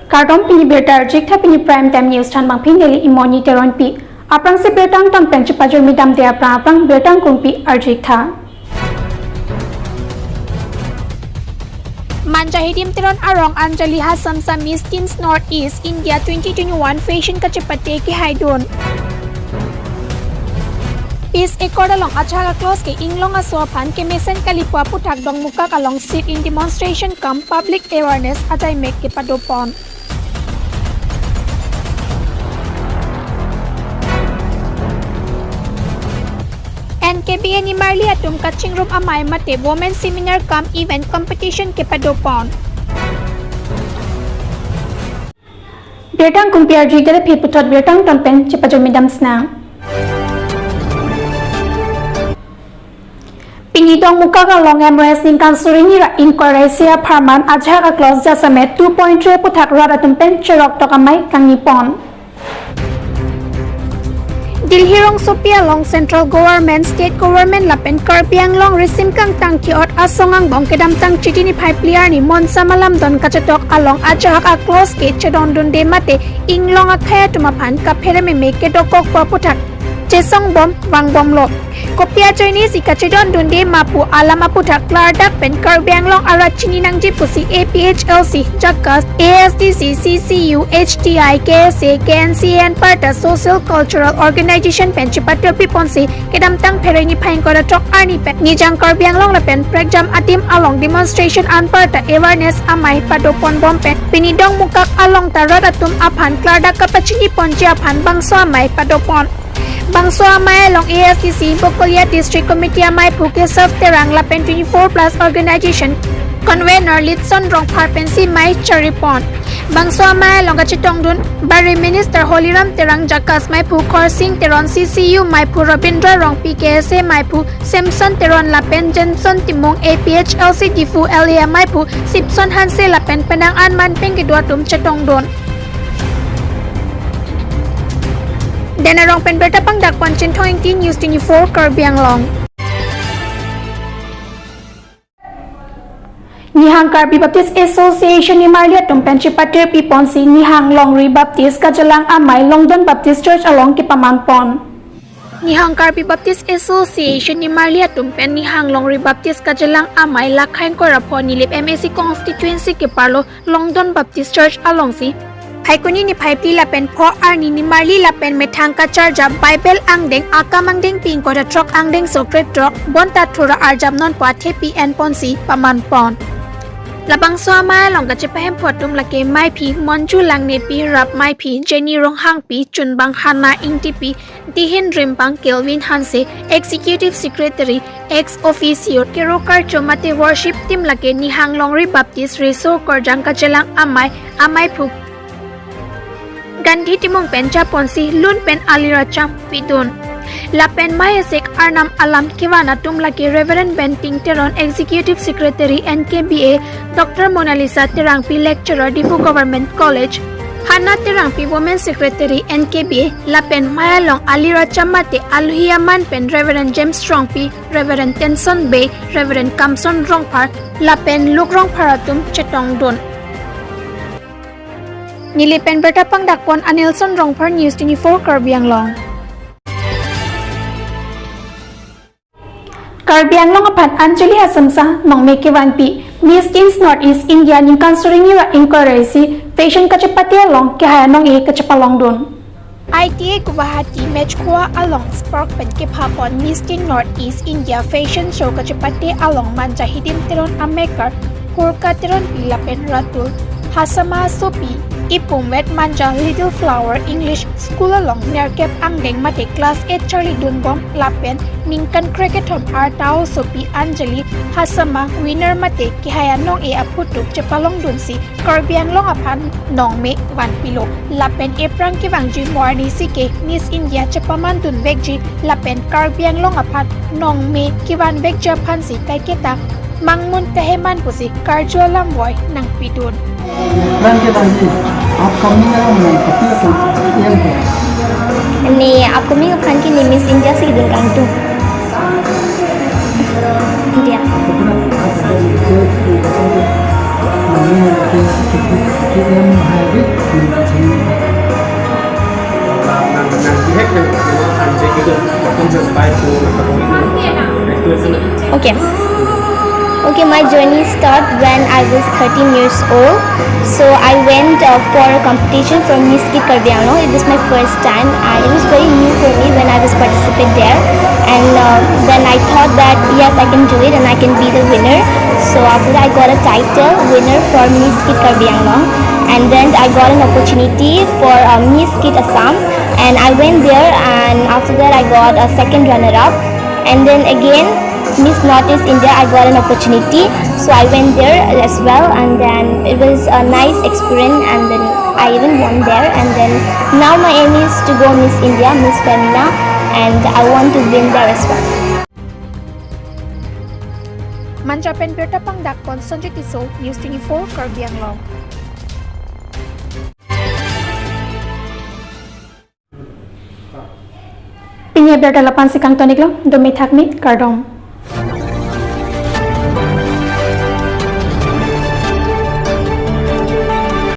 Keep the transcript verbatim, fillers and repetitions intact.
Kardom, pini birta arjik tha, pini Prime Time News thanbangphi neli Imoni Teronpi. Aphrangsi birta angton pen chepajormi damde aphrang aphrang birta angkungpi arjik tha. Manja Hidim Teron arong Anjali Hasamsa Miss Teens North East India twenty twenty-one Fashion kachepate kehaidun. Peace Accord along ajahak a-clause ke inglong aso aphan kemesen kalipo aputhak Dongmukak along sit-in demonstration cum public awareness ajaimek kepadopon. N K B A nimarli atum kachingrum amei mate women seminar cum event competition kepadopon. Birta angkungpi arjikdetphi, puthot birta angton pen chepajormi damsinang. Pini Dongmukak along M O S ningkan suri hini ra ingkoi ra isi apharman ajahak a-clause jasemet two point three aputhak rat atum pen cheroktok amei kangnipon. Delhi rongsopi along Central Government, State Government lapen Karbi Anglong risim kangtang ki-ot asong angbong kedamtang Chiti niphai phli arni monsam alamdon kachetok along ajahak a-clause ke chedondunde mate inglong akhei atum aphan kaphere meme kedokokpo aputhak chesongbom vangbomlo. Kopi ajoinesi kachedondunde ma pu alam aputhak klardak pen Karbi Anglong arat chini nangji pusi A P H L C, JACAS, A S D C, C C U, H T I, K S A, K N C A anparta social cultural organization pen chepateo piponsi kedamtang Pherere niphai ingkoi ra throk arni pen Nijang Karbi Anglong lapen prekjam adim along demonstration anparta awareness amei padoponbom pen pini Dongmukak along ta rat atum aphan klardak kapachiniponji aphan bangso amei padopon. Bangso amei along A S D C Bokolia District Committee ameiphu Keshav Terang lapen twenty-four plus organization convener Litson Rongphar pensi mei charipon. Bangso amei along kachetongdun Bari Minister Holiram Terang, JACAS meiphu Khorsing Teron, C C U meiphu Rabindra Rongpi, K S A meiphu Samson Teron lapen Jenson Timung, A P H L C Diphu L A ameiphu Sipson Hanse lapen penang an manpeng kedo atum chetongdun. Den arong pen birta pangdakpon Chinthong Ingti, News twenty-four Karbi Anglong. Nihang Karbi Baptist Association nimarli atum pen chepateo piponsi Nihang Longri Baptist Kachelang amei Longdon Baptist Church along kepamanpon. Nihang Karbi Baptist Association nimarli atum pen Nihang Longri Baptist Kachelang amei lakhai ingkoi ra pho Nilip M A C constituency keparlo Longdon Baptist Church alongsi Phaikuni niphai phli lapen pho arni nimarli lapen methang kacharja Bible angdeng akam angdengpi ingkoi ra throk angdengso krethrok bonta thura arjapnonpo athepi enponsi pamanpon. Labangso amei along kachepahemphu atum lake meiphi Monju Langnepi, rap meiphi Jenny Ronghangpi, chunbang Hana Ingtipi, dihin rimbang Kelvin Hanse, Executive Secretary ex officio, kero karcho mate worship team lake Nihang Longri Baptist Riso Korjang Kachelang amei, ameiphu Gandhi Timung pen chaponsi lun pen aliracham pidun. Lapen mei asek arnam alam kevan atum lake Reverend Benting Teron, Executive Secretary N K B A, Doctor Monalisa Terangpi, Lecturer Diphu Government College, Hana Terangpi, Women Secretary N K B A, lapen mei along aliracham mate aluhi aman pen Reverend James Rongpi, Reverend Tenson Bey, Reverend Kamson Rongphar lapen Luk Rongphar atum chetongdun. Nilip pen birta pangdakpon Anilson Rongphar, News twenty-four Karbi Anglong. Karbi Anglong aphan Anjali Hasamsa nongme kevanpi Miss Teens North East India ningkan suri hini ra ingkoi ra isi fashion kachepate along kehai anong-e kachepalongdun. I T A Guwahati Mechkhwa along Spark pen kephapon Miss Teen North East India Fashion Show kachepate along Manja Hidim Teron amekar Purka Teronpi lapen Ratul Hasama asopi ipum vet Manja Little Flower English School along nerkep angdeng mate class eight charlidunbom lapen ningkan krekethom arta asopi Anjali Hasama winner mate kehai anong-e aphuthak chepalongdunsi Karbi Anglong aphan nongme vanpilo. Lapen ephrang kevangji mo arnisi ke Miss India chepamandunvekji lapen Karbi Anglong aphan nongme kevanvekji aphansi kaiketa mangmun kaheman pusi karju alam voi nangpidun. Ephrang kevangji upcoming alam nang kopi atum yen. Ne upcoming aphan ke ne Miss India si dun kangtung. India. Okay. Okay, my journey started when I was thirteen years old. So I went uh, for a competition for Miss Kid Karbi Anglong. It was my first time. I, it was very new for me when I was participate there. And uh, then I thought that yes, I can do it and I can be the winner. So after that, I got a title winner for Miss Kid Karbi Anglong. And then I got an opportunity for uh, Miss Kid Assam. And I went there, and after that, I got a second runner-up. And then again, Miss Northeast India, I got an opportunity. So I went there as well, and then it was a nice experience, and then I even won there. And then now my aim is to go Miss India, Miss Femina, and I want to win there as well. Manja pen birta pangdakpon Sanjay Tisso, News twenty-four Karbi Anglong. Pini abirta lapu-ansi kangton-iklo, dome thakme, kardom.